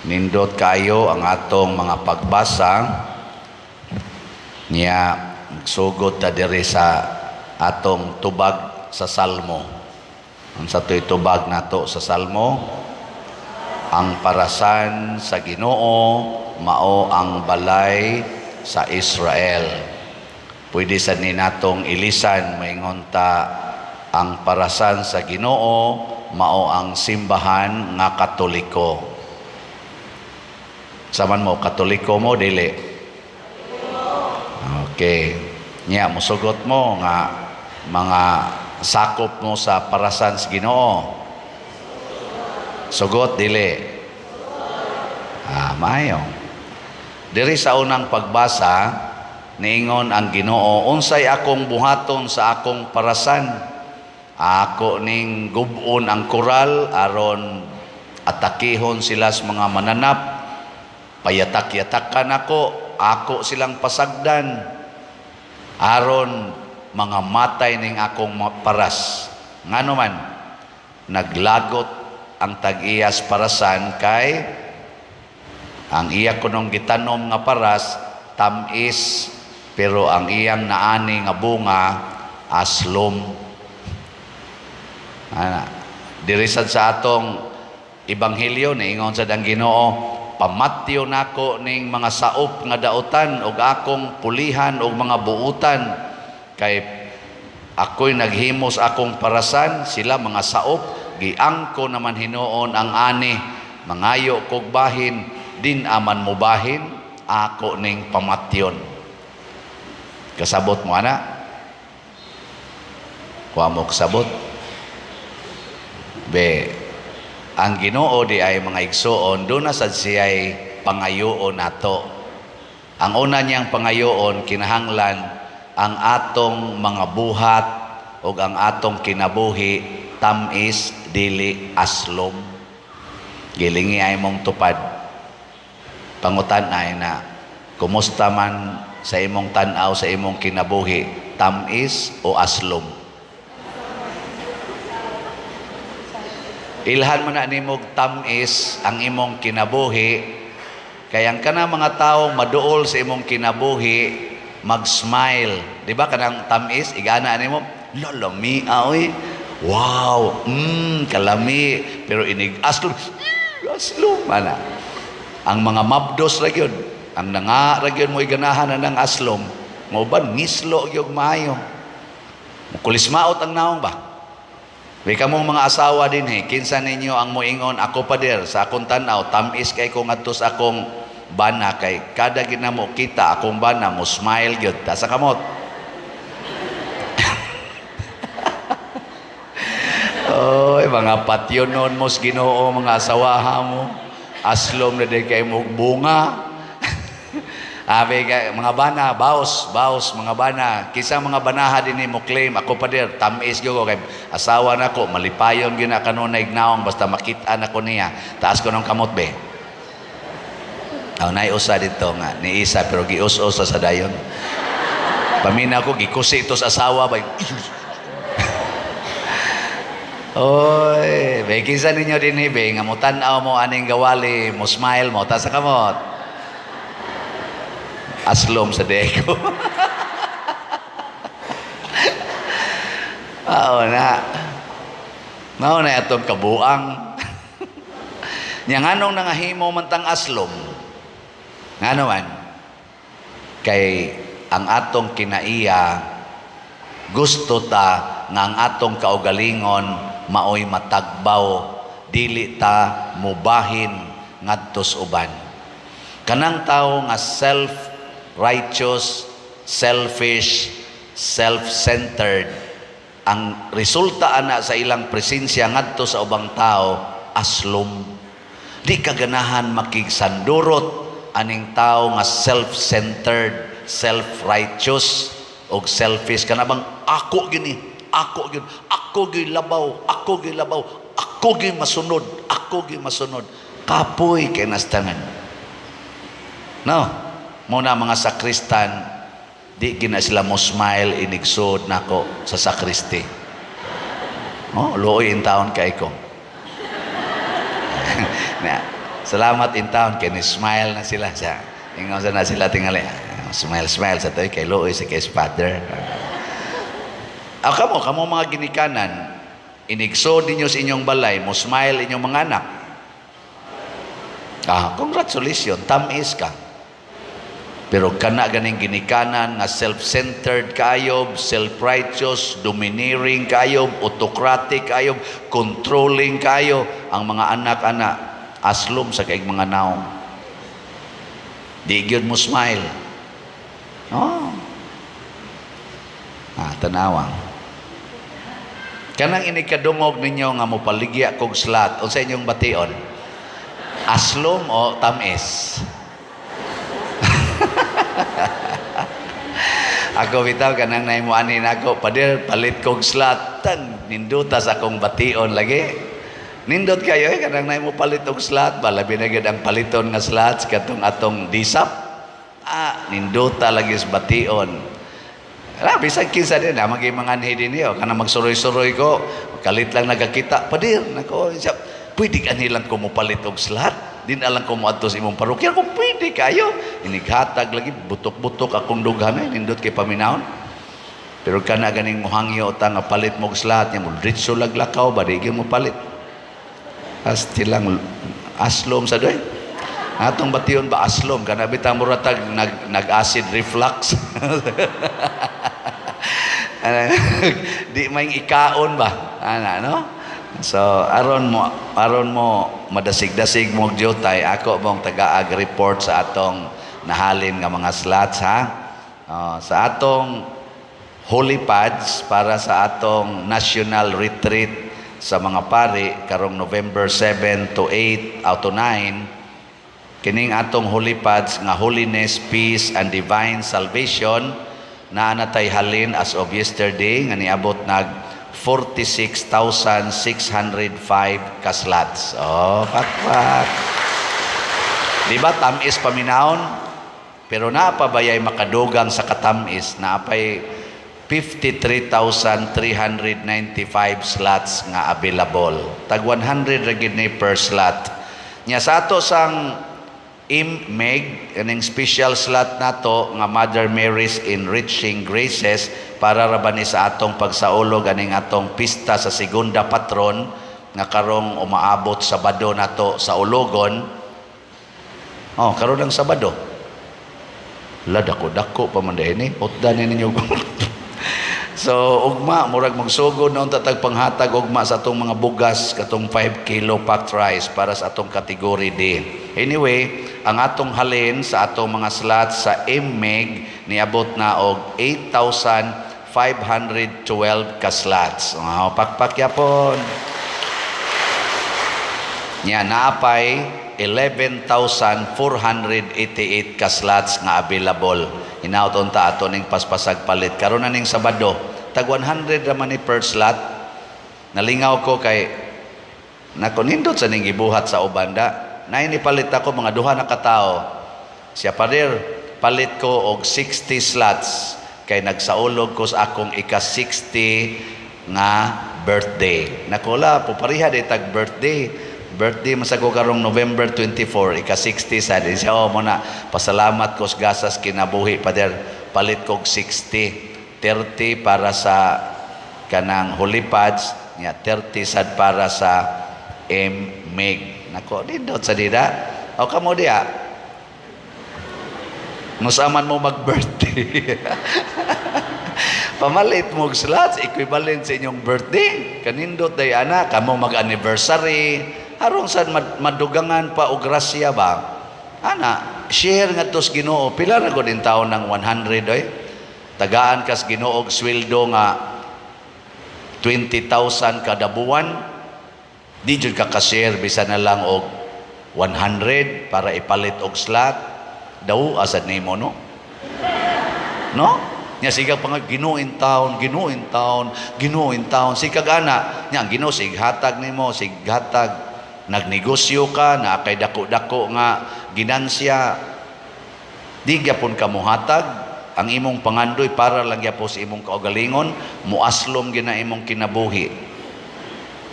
Nindot kayo ang atong mga pagbasa niya. Sugod ta diri sa atong tubag sa Salmo. Unsa to'y tubag nato sa Salmo? Ang parasan sa Ginoo mao ang balay sa Israel. Pwede sa ni natong ilisan, maingon ta ang parasan sa Ginoo mao ang simbahan nga Katoliko. Saman mo, Katoliko mo, dili? Okay. Nya, musugot mo nga mga sakop mo sa parasan sa Ginoo. Sugot, dili? Ah, maayo. Diri sa unang pagbasa, niingon ang Ginoo, "Unsay akong buhaton sa akong parasan? Ako ning gub-on ang koral aron atakihon sila sa mga mananap. Payatak-yatakan ako, ako silang pasagdan aron mga matay ning akong paras." Ngano man naglagot ang tag-iyas parasan? Kay ang iya kunong gitanom nga paras tamis, pero ang iyang naani nga bunga aslom. Ana, diri sad sa atong ebanghelyo, niingon sad ang Ginoo, "Pamatyo nako ning mga saop nga dautan ug akong pulihan og mga buutan, kay ako'y naghimos akong parasan, sila mga saop, giangko naman hinuon ang ani. Mangayo kog bahin, din aman mo bahin, ako ning pamatyon." Kasabot mo ana? Kuha mo kasabot? Be, ang Ginoo di ay, mga igsuon, doon na sad siya'y pangayoon nato. Ang una niyang pangayoon, kinahanglan ang atong mga buhat o ang atong kinabuhi tamis, dili aslom. Gilingi ay mong tupad. Pangutan ay na, kumusta man sa imong tan-aw sa imong kinabuhi, tamis o aslom? Ilhan man na nimog tamis ang imong kinabuhi, kay ang kana mga tao maduol sa imong kinabuhi, mag-smile. Di ba kanang tamis, igana nimo, "Lalami oy. Wow, kalami." Pero inig aslom, aslom ana. Ang mga mabdos ra gyud, ang nanga ra gyud mo iganahan na ng aslom, mo ngislo gyud maayo. Kulismaot ang naong ba? May kamong mga asawa din eh, kinsa ninyo ang moingon, "Ako, pader, sa akong tanaw, tamis kay ko ngadto sa akong bana, kay kada ginamo kita akong bana, mo smile gyud"? Ta sa kamot. Oy, mga patyonon mo sa Ginoo, mga asawaha mo. Aslom na din kay mo bunga. Abi kay mga bana, baos, baos mga bana. Kinsa mga banaha din mo claim, "Ako, pader, tamis gyud ko kay asawa nako, malipayon gyud na kanunay naong basta makita nako niya"? Taas ko ng kamot be. Aw, nay usa dito nga ni isa, pero gius-us sa dayon. Pamina ko gikusi ito sa asawa ba. Oy, be, kinsa ninyo din be nga mo tan-aw mo aning gawali, mo smile mo, taas sa kamot? Aslom sa deko. Oo na. Mao na atong kabuang. Nya nganong nangahimo man tang aslom? Ngano man? Kay ang atong kinaiya, gusto ta nga ang atong kaugalingon maoy matagbaw, dili ta mubahin ngadto uban. Kanang tawo nga self-righteous, selfish, self-centered, ang resulta ana sa ilang presensya ngadto sa ubang tao, aslom. Di ka ganahan makigsandurot aning tao nga self-centered, self-righteous og selfish. Kana bang ako gini, ako gyud, ako gyud labaw, ako gyud labaw, ako gyud masunod, ako gyud masunod. Kapoy kay nastangan. No, muna mga sakristan, di gina sila mo smile inigsud nako sa sakristi. Oh, luoy in taon kay ko. Na, Salamat in town kay ni smile na sila sa ingon sa na sila tingali. Smile, smile sa to kay luoy sa kay father. Ah, kamo, kamo mga ginikanan, inigsod ninyo sa inyong balay, mo smile inyong mga anak. Ah, congratulations, tamis ka. Pero kana ganing ginikanan nga self-centered kayo, self-righteous, domineering kayo, autocratic kayo, controlling kayo, ang mga anak-anak aslom sa kay mga naong. Di gyud mo smile. Oh. Ah, tanawa. Kanang inikadungog ninyo nga mopaligya kog slot, unsa inyong bation? Aslom o tamis? Ako bitaw, kanang nahimo ani nako, "Pader, palit kog slot." Tan ninduta sa akong bation lagi. Nindot kayo eh, kanang nahimo palit og slot ba, labi na gyud ang paliton nga slots katong atong DSAP. Ah, nindota lagi sa bation. Ah, bisan kinsa din na maging mga anhi din niyo kanang magsuroy-suroy ko, kalit lang nagakita, "Pader," nako siya, "pwede ka nilang ko mopalit og slot? Di na lang ko moadto sa imong parokya kung pwede kayo." Inighatag lagi, butok-butok akong dughan eh, nindot kay paminawon. Pero kana ganing mohangyo ta nga palit mo og slot nya mo diretso laglakaw ba, di gyud mo palit. Asti lang, aslom sa doy. Atong bation ba, aslom kana bitang muratag nag acid reflux. Di may ikaon ba? Ana, no? So aron mo madasig-dasig mo og jutay, ako mong tagaag report sa atong nahalin nga mga slots, ha. Oh, sa atong holy pads para sa atong national retreat sa mga pari karong November 7 to 8 out to 9, kining atong holy pads nga Holiness, Peace and Divine Salvation, naa na tay halin as of yesterday nga niabot nag 46,605 ka slots. Oh, pakpak. Di ba tamis paminawon? Pero naa pa bayay makadugang sa katamis, naa pay 53,395 slots nga available. Tag 100 ra gid ni per slot. Nya sa ato sang IMMEG, kaning special slot nato nga Mother Mary's Enriching Graces, para ra ba ni sa atong pagsaulog aning atong pista sa Segunda Patron nga karong umaabot Sabado nato sa ulogon. Oh, karon ang Sabado. La, dako dako pa man ni. Utdan ni ninyo. So ugma murag magsugod na unta tag panghatag ugma sa atong mga bugas, katong 5 kilo packed rice para sa atong category D. Anyway, ang atong halin sa atong mga slots sa MMEG niabot na og 8,512 ka slots. Oh, pakpak yapon. Nya naapay 11,488 ka slots nga available. Hinaut unta ato ning paspasag palit karon na ning Sabado. Tag 100 ra man ni per slot. Nalingaw ko kay nako, nindot sa ning gibuhat sa ubanda. Nay ni palit ako mga duha na katao. Siya, "Pader, palit ko og 60 slots kay nagsaulog ko sa akong ika-60 nga birthday." Nakola, pupariha di tag birthday. Birthday man sa ko karong November 24, ika-60 sa di siya. "Oh, mo na, pasalamat ko sa gasas kinabuhi, pader, palit kog 60. 30 para sa kanang holy pads, nya 30 sad para sa MMEG." Nako, nindot sa dida. O kamo diya, musaman mo mag-birthday. Pamalit mo og slots, equivalent sa inyong birthday. Kanindot day ana, kamo mag-anniversary. Harong sad madugangan pa og grasya ba? Ana, share nga tos Ginoo. Pila ra gud in taon ng 100 oy? Tagaan kas Ginoo og sweldo nga 20,000 kada buwan. Di jud ka ka-share bisan na lang og 100 para ipalit og slot. Daw asad nimo, no? No? Nya sige pa nga, "Ginoo in town, Ginoo in town, Ginoo in town." Sikag ana, nya ang Ginoo sig hatag nimo, sig hatag. Nagnegosyo ka, naa kay dako-dako nga ginansya. Di gyapon ka mohatag, ang imong pangandoy para lang gyapon sa imong kaugalingon, muaslom gina imong kinabuhi.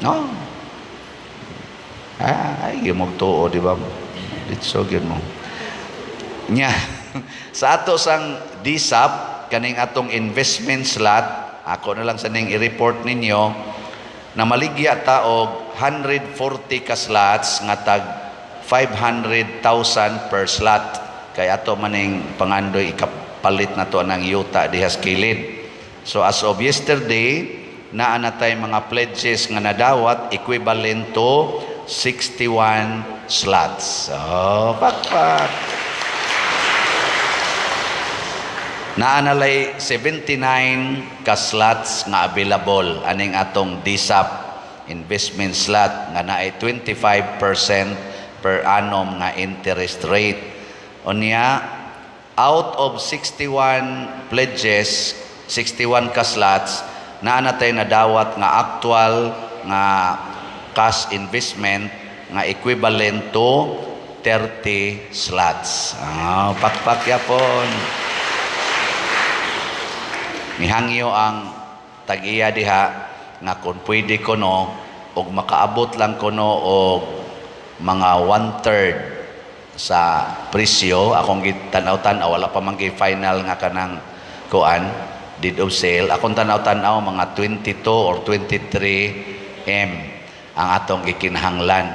No? Ah, ay, mo tuo, di ba? Ditso gyud mo. Nya sa ato sang DSAP, kaning atong investment slot, ako na lang sa ning i-report ninyo na maligya ta og 140 ka slots nga tag 500,000 per slot kay ato maning pangandoy ikapalit na to ng yuta diha sa kilid. So as of yesterday, naa na tay mga pledges nga nadawat equivalent to 61 slots. Oh, pakpak. Naa na lay 79 ka slots nga available aning atong DSAP investment slot nga naay 25% per annum nga interest rate. Unya, out of 61 pledges, 61 ka slots, naa na tay nadawat nga actual nga cash investment nga equivalent to 30 slots. Ah, pakpak yapon. Mihangyo ang tag-iya diha nga kung pwede kuno og makaabot lang kuno og mga one-third sa presyo. Akong gitanaw-tanaw, wala pa man gi final nga kanang kuan, deed of sale. Akong tanaw-tanaw, mga 22 or 23 M ang atong gikinahanglan.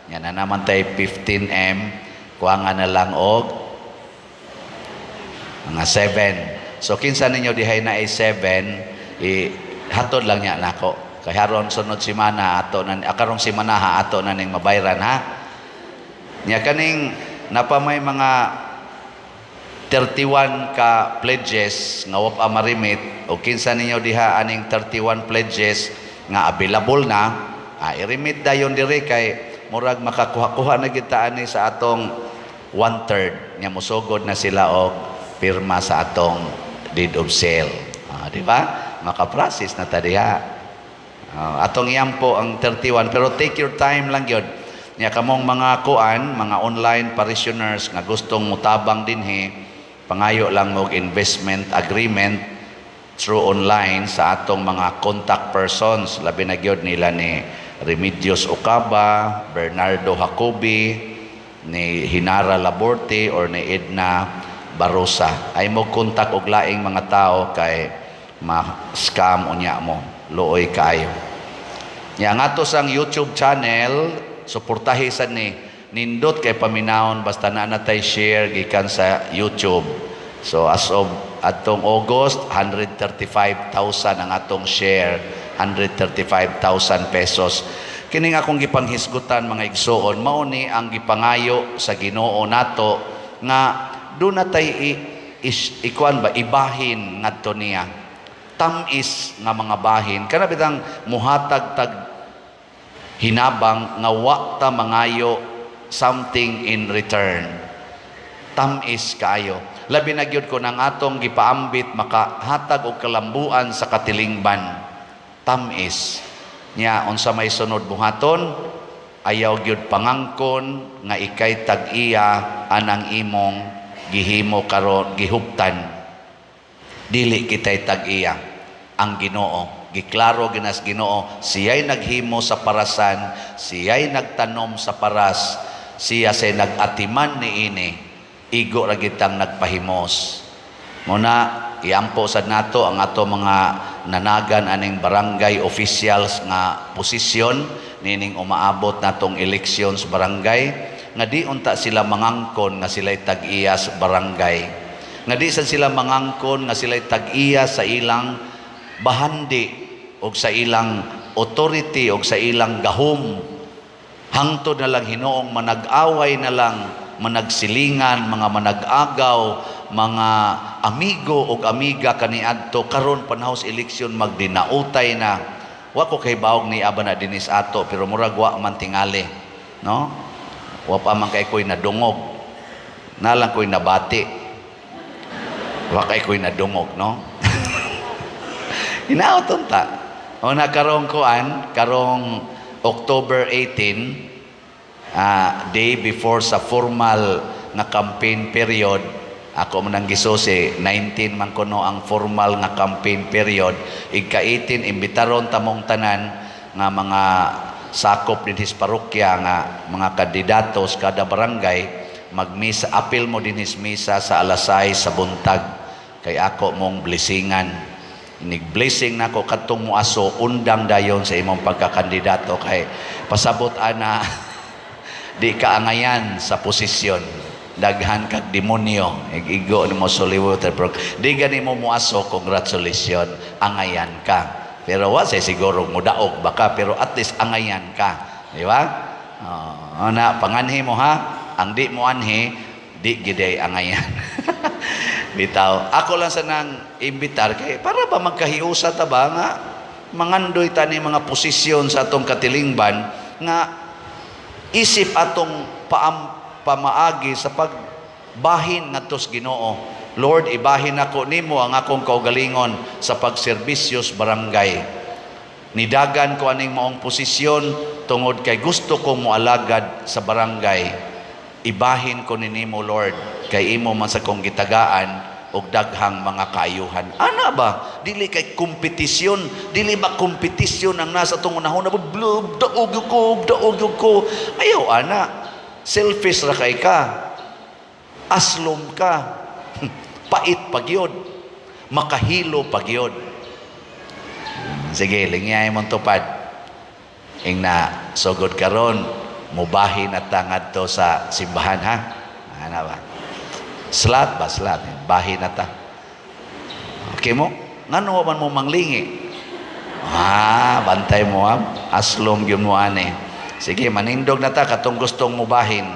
Yan na naman tay 15 M, kuha nga na lang og mga 7. So kinsa ninyo dihay na ay 7, i hatod lang niya nako. Kay haron sunod semana ato na, karong semana ha, ato na ning mabayran ha. Nya kaning napamay mga 31 ka pledges nga wa pa ma-remit, o kinsa ninyo diha aning 31 pledges nga available na, i-remit dayon dire kay murag makakuha-kuha na kita ani sa atong one third. Nya mosugod na sila og pirma sa atong deed of sale. Di ba? Maka-process na ta diha. Atong iyampo ang 31, pero take your time lang gyud. Nya kamong mga kuan, mga online parishioners nga gustong mutabang dinhi, pangayo lang mo og investment agreement through online sa atong mga contact persons, labi na gyud nila ni Remedios Ocaba, Bernardo Jacobi, ni Hinara Laborte or ni Edna Barosa. Ay mo contact og laing mga tao kay ma-scam unya mo. Luoy kaayo. Nya ang ato sang YouTube channel, suportahi sad ni, nindot kay paminawon basta na natay share gikan sa YouTube. So as of atong August, 135,000 ang atong share, 135,000 pesos. Kining akong gipanghisgutan, mga igsuon, mao ni ang gipangayo sa Ginoo nato nga do na tay ikuan ba, ibahin ngadto niya. Tamis nga mga bahin kana bitang muhatag tag hinabang nga wa ta mangayo something in return. Tamis kaayo, labi na gyud kon ang atong gipaambit makahatag og kalambuan sa katilingban. Tamis nya. Unsa may sunod buhaton? Ayaw gyud pangangkon nga ikay tag-iya anang imong gihimo karon, gihuptan. Dili kitay tag-iya, ang Ginoo. Giklaro ginas Ginoo, siya'y naghimo sa parasan, siya'y nagtanom sa paras, siya say nag-atiman niini, igo ra gitang nagpahimos. Muna iampo sad nato ang ato mga nanagan aning barangay officials nga posisyon nining umaabot natong elections barangay, nga di unta sila mangangkon nga sila'y tag-iya sa barangay, nga di sad sila mangangkon nga sila'y tag-iya sa ilang bahandi o sa ilang authority o sa ilang gahom. Hangtod na lang hinuong manag-away na lang, managsilingan, mga manag-agaw, mga amigo og amiga kaniadto, karon panahon sa eleksyon magdinautay na. Wa ko kay bawog ni aba na dinis ato, pero murag wa man tingali, no? Wa pa man kay ko'y nadungog. Nalang ko'y nabati. Wa kay ko'y nadungog, no? Hinaot unta. O na karong kuan, karong October 18, day before sa formal nga campaign period, ako man ang gisusi, 19 man kuno ang formal nga campaign period. Igka 18, imbitaron tamong tanan nga mga sakop dinhi sa parokya nga mga kandidato sa kada barangay. Magmisa, apil mo dinhis misa sa alas 6 sa buntag kay ako mong blessingan. Inig blessing nako kadtong muaso, undang dayon sa imong pagkakandidato kay pasabot ana di ka angayan sa posisyon, daghan kag demonyo, igo nimo suliwo, pero di gani mo muaso, congratulations, angayan ka. Pero wa say siguro mudaog baka, pero at least angayan ka, di ba? Oh, na panganhi mo ha. Ang di mo anhi, di giday angayan. Bitaw, ako lang sa nang imbitar kay para ba magkahiusa ta ba nga mangandoy ta ni mga posisyon sa atong katilingban nga isip atong pamaagi sa pagbahin ngadto sa Ginoo. Lord, ibahin ako nimo ang akong kaugalingon sa pagserbisyo sa barangay. Nidagan ko aning maong posisyon tungod kay gusto ko moalagad sa barangay. Ibahin ko ni nimo, Lord, kay imo man sa kong gitagaan og daghang mga kaayuhan. Ana ba? Dili kay kompetisyon, dili ba kompetisyon ang nasa atong unahon na blub, daog ko, daog ko. Ayaw ana. Selfish ra kay ka. Aslom ka. Pait pagyod. Makahilo pagyod. Sige, lingyay mong tupad. Ing na sugod karon, mubahin at ngadto sa simbahan ha. Ana ba? Slot ba slot? Bahin na ta. Okay mo? Ngano man mo manglingi? Ah, bantay mo ha. Aslom gyud mo ani. Sige, manindog na ta katong gustong mubahin.